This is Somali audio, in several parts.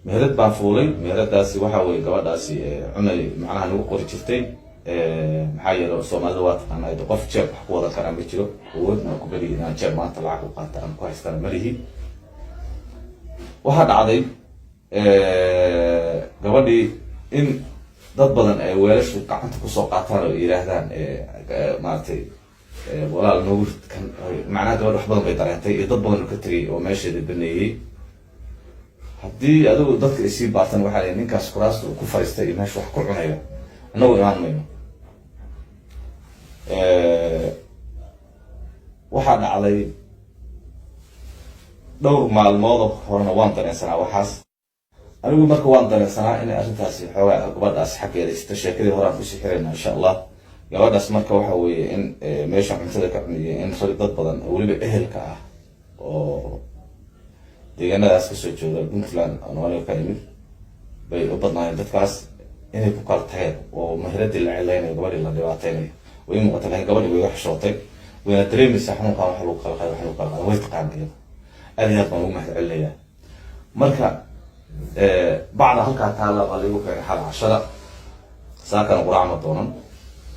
Meherad baan fuulay. Meheradaasi waxa weye gabadhaasi cunay, macnaha nagu qori jirtay. Maxaa yeele, Soomaalida waa taqaanaa, de qof jeeb wax ku wadan karaa ma jiro. Awoodna ku belihi inaan jeeb maanta lacag ku qaata ama ku haystana ma lihi. Waxaa dhacday gabadhii in dad badan ay weelashu gacanta kusoo qaataan oo yidhaahdaan, "Maaragtay, walaal, noogu rid kan." Macnaha gabadh wax badan bay dareentay iyo dad badan oo ka tegay oo meesheeda baneeyey. Haddii adigu dadka isii baartan, waxaa la ninkaas kuraasta uu ku fariistay iyo meesha wax ku cunayo annagu imaan mayno. Waxaa dhacday dhowr maalmoodoo horena waan dareensanaa waxaas anigu. Marka waan dareensanaa inay arrintaasi xoogaa gabadhaas xaggeeda jirto. Sheekadii horaan kusii xirayna, insha Allah. Gabadhaas marka waxa weeye in meesha cuntada ka cuniyay in rag dad badan oo weliba ehelka ah oo deegaanadaas kasoo jooga, Puntland oo aniga ka imid bay u badnaayeen dadkaas, inay ku kala tageen oo meheradii la cilaynayo, gabadhii la dhibaateynayo way muuqata. Lakin gabadhii way iga xishootay, wayna dareemaysaa xanuunkan wax lagu kala qaado, wax lagu kala qaado way taqaana iyada. Aad iyo aad baan ugu mahad celinayaa. Marka bacda halkaa taalla baa laigu keenay xal cashada. Saakana quraac ma doonan.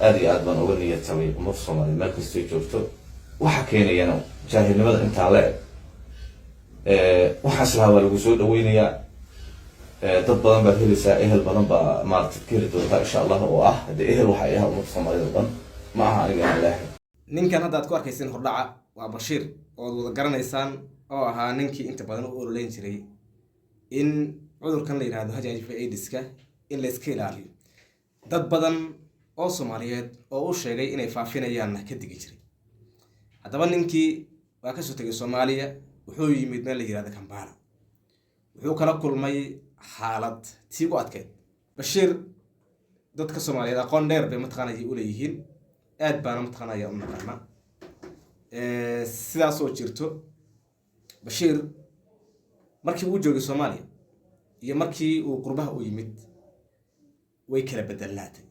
Aad iyo aad baan uga niyad jabay ummadda Soomaaliyeed meel kastay joogto. Waxa keenayana jaahilnimada intaa la eg. Waxaas lahaa waa lagu soo dhaweynayaa, dad badan baad helaysaa, ehel badan baa maaragtay ka heli doontaa, insha Allah. Oo ah haddii ehel waxa ay ah ummadda Soomaaliyeed oo dhan, ma aha aniga inaan leehay. Ninkan hadda aad ku arkaysin hordhaca waa Bashiir ood wada garanaysaan, oo ahaa ninkii inta badan u ololeyn jiray in cudurkan la yihahdo HIV AIDS-ka in la iska ilaaliyo, dad badan oo Soomaaliyeed oo u sheegay inay faafinayaanna ka digi jiray. Haddaba ninkii waa kasoo tegay Soomaaliya, wuxuu yimid meel la yihahdo Kambala. Wuxuu kala kulmay xaalad tii ugu adkeyd. Bashiir dadka Soomaaliyeed aqoon dheer bay mataqaanaya uleeyihiin, aad baana mataqaanaya u naqaana. Sidaasoo jirto, Bashiir markii uu joogay Soomaaliya iyo markii uu qurbaha u yimid way kala bedelnaatay.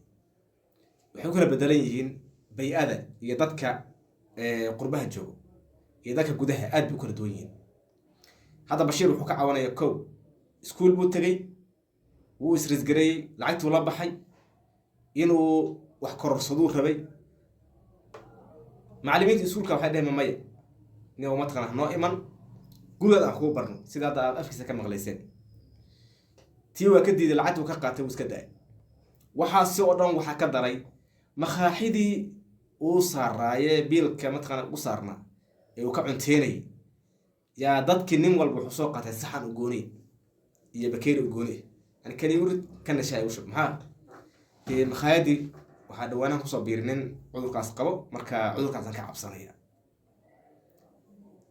Waxay u kala bedelan yihiin bay-ada iyo dadka qurbaha joogo iyo dadka gudaha aad bay u kala duwan yihiin. Hadda Bashiir wuxuu ka cawanaya, kow, iskuul buu tegey, wuu isrisgareeyey, lacagtuu la baxay inuu wax kororsaduu rabay. Macallimiinta iskuulka waxay dheheen, "Maya, nin mataqana noo iman, gurigaad aan kugu barno." Sida hadda aad afkiisa ka maqlayseen, tii waa ka diiday, lacagtii uu ka qaatay, wuu iska daayay. Waxaasi oo dhan waxaa ka daray makaaxidii uu saaraaye, biilka mataqana u saarnaa ee uu ka cunteynayay. Yaa dadkii nin walba wuxuu soo qaatay saxan u gooniy iyo bakeeri u gooniy, yani kani urid, kana shaay u shub. Maxaa dee, makhaayadii waxaa dhawaanahan kusoo biiray nin cudurkaas qabo, marka cudurkaasaan ka cabsanaya.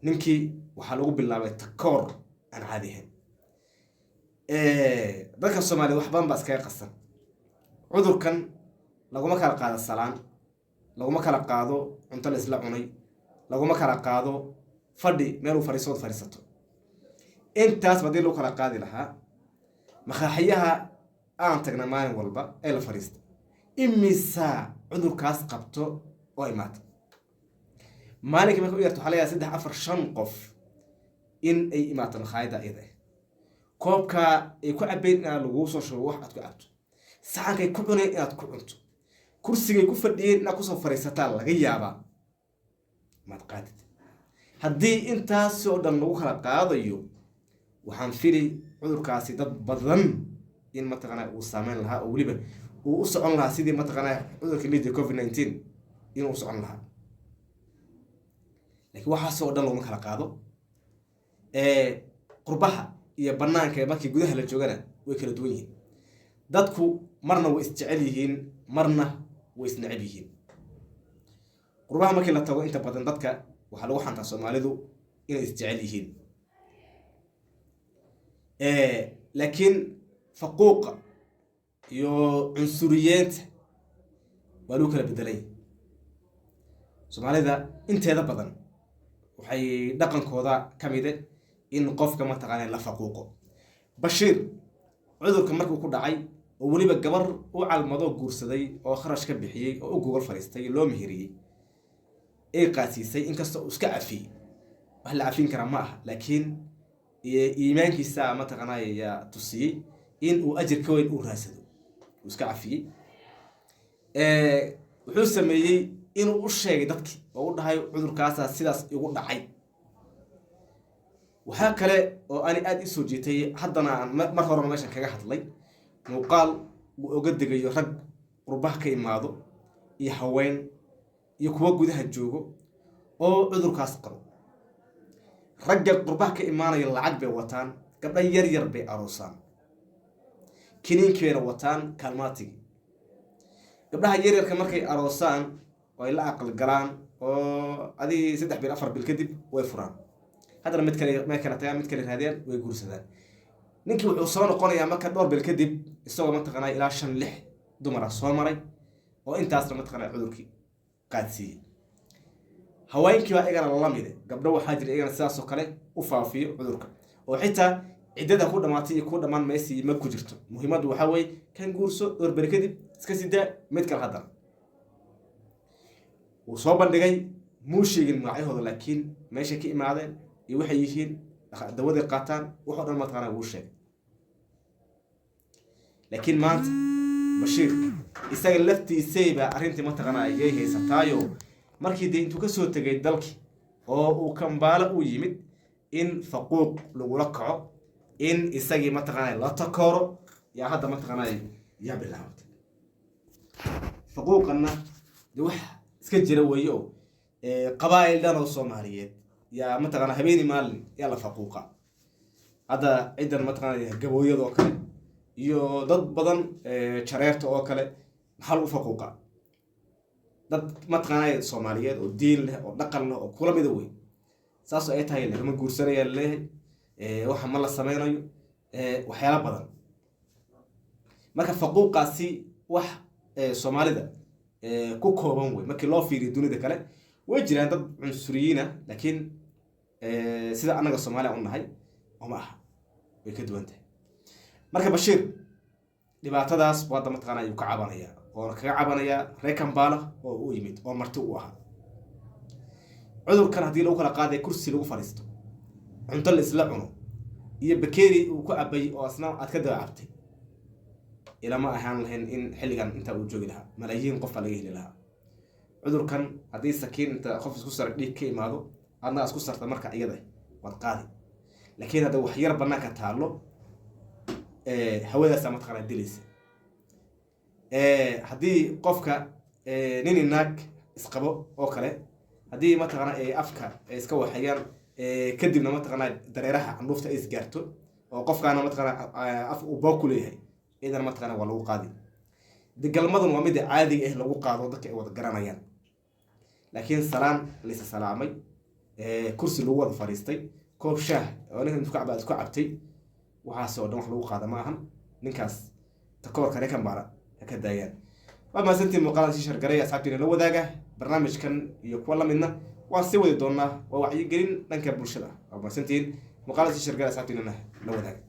Ninkii waxaa lagu bilaabay takoor aan caadi ahayn. Dadka Soomaaliya wax badan baa iskaga qasan. Cudurkan laguma kala qaado salaan, laguma kala qaado cunto la isla cunay, laguma kala qaado fadhi meel uu fadhiisood fadhiisato. Intaasba haddii lagu kala qaadi lahaa, makaaxiyaha aan tagna maalin walba ee la fadhiista, imisaa cudurkaas qabto oo imaata maalinkii? Marka u yarto waxaa laga yaaba saddex, afar, shan qof in ay imaato makhaayadda iyada ah. Koobka ay ku cabeen inaad laguu soo shubo wax aad ku cabto, saxankay ku cuneen inaad ku cunto, kursigay ku fadhiyeen inaad kusoo fadhiisataa laga yaabaa. Maad qaadid? Haddii intaasi oo dhan lagu kala qaadayo, waxaan fili cudurkaasi dad badan in mataqaanaa uu saameyn lahaa, oo weliba uu u socon lahaa sidii mataqaanaa cudurka lidia COVID-19 inuu u socon lahaa. Laakiin waxaas oo dhan laguma kala qaado. Qurbaha iyo banaanka markii gudaha la joogana way kala duwan yihiin. Dadku marna way isjecel yihiin, marna way isneceb yihiin. Qurbaha markii la tago, inta badan dadka waxaa lagu xantaa Soomaalidu inay isjecel yihiin, laakiin faquuqa iyo cunsuriyeenta waa lagu kala bedelay. Soomaalida inteeda badan waxay dhaqankooda ka mide in qofka mataqaana la faquuqo. Bashiir cudurka markuu ku dhacay, oo weliba gabar u calmadoo guursaday oo kharash ka bixiyey oo u gogol fadhiistay, loo meheriyey, ay qaasiisay, inkastoo uu iska cafiyey, wax la cafin karaa ma aha, laakiin Iyo iimaankiisa mataqaanaa yaa tusiyey in uu ajir ka weyn uu raadsado, uu iska cafiyey. Wuxuu sameeyey inuu u sheegay dadkii oo u dhahay cudurkaasaa sidaas igu dhacay. Waxaa kale oo ani aada i soo jiitay, haddana aan mar horena meeshan kaga hadlay, muuqaal uu oga degayo rag qurbaha ka imaado iyo haween iyo kuwa gudaha joogo oo cudurkaas qabo. Ragga qurbaha ka imaanaya lacag bay wataan, gabdha yar yar bay aroosaan, kiniinkii bayna wataan, kaalmaatigii. Gabdhaha yaryarka markay aroosaan oo ay la aqal galaan oo adii 3 bil 4 bil kadib way furaan, haddana mid kale meel kale tagaan, mid kale raadiyaan, way guursadaan. Ninkii wuxuu soo noqonayaa marka dhowr bil kadib isagoo mataqaanaa ilaa shan lix dumara soo maray oo intaasna mataqaanaa cudurkii qaadsiiyey. Haweenkii baa iyagana lamide, gabdho waxaa jira iyagana sidaasoo kale u faafiyo cudurka, oo xitaa ciddada ku dhamaatay iyo ku dhammaan maysi ma ku jirto. Muhiimaddu waxaa weeye kan guurso, dhowr beri kadib iska sidaa, mid kale haddana. Wuu soo bandhigay, muu sheegin magacyahooda, laakiin meeshay ka imaadeen iyo waxay yihiin, dawaday qaataan, waxoo dhan mataqaanaa wuu sheegay. Laakiin maanta Bashiir isaga laftiisay baa arrintii mataqaanaa ayay haysataayo. Markii dee intuu kasoo tegay dalkii oo uu Kambaalo u yimid, in faquuq lagula kaco, in isagii mataqaanaa la takooro, yaa hadda mataqaanaa yaa bilaabatay. Faquuqanna de wax iska jira weeye oo qabaa'il dhan oo Soomaaliyeed yaa mataqaanaa habeeni maalin yaa la faquuqa. Hadda ciddan mataqaanaa Gabooyada oo kale iyo dad badan, Jareerta oo kale, maxaa lagu faquuqa? Dad mataqaanaa Soomaaliyeed oo diin leh oo dhaqan leh oo kula mida wey. Saasoo ay tahay lagama guursanaya laleeyahay, waxa ma la sameynayo, waxyaala badan. Marka faquuqaasi wax Soomaalida ku kooban wey. Markii loo fiiriyo dunida kale, way jiraan dad cunsuriyiina, laakiin sida annaga Soomaaliya u nahay oma aha, way ka duwan tahay. Marka Bashiir dhibaatadaas bu hadda mataqaana ayuu ka cabanayaa, oona kaga cabanayaa reer Kambaala oo u yimid oo marti u ahaa. Cudurkan haddii lagu kala qaadaya kursi lagu fadhiisto, cunto la isla cuno iyo bakeeri uu ku cabay oo asna aad ka daba cabtay, ilama ahaan lahayn in xilligan intaa uu joogi lahaa malaayiin qof baa laga heli lahaa. Cudurkan haddii sakiin inta qof isku sara dhiig ka imaado, adna isku sarta, marka iyada waad qaadi. Laakiin hadda wax yar banaanka taallo, hawadaasaa mataqaanaa dilaysa. Haddii qofka nin naag isqabo oo kale, haddii mataqaanaa ay afka ay iska waxayaan, kadibna mataqaanaa dareeraha candhuufta ay isgaarto oo qofkaana mataqaanaa af uu boog ku leeyahay, iyadana mataqaanaa waa lagu qaadi. De galmadan waa mida caadiga ah lagu qaado, dadka ay wada garanayaan. Laakiin salaan laysa salaamay, kursi lagu wada fadhiistay, koob shaah oo ninka intu ka caba aad ku cabtay, waxaas oo dhan wax lagu qaada ma ahan. Ninkaas takoorka reer Kambaala ha ka daayaan. Waa mahadsantiin. Muuqaalan sii share garay, asxaabtiina la wadaaga. Barnaamijkan iyo kuwa lamidna waan sii wadi doonaa, waa wacyigelin dhanka bulshada. Waa mahadsantiin. Muuqaalan sii share garay, asxaabtiinana la wadaaga.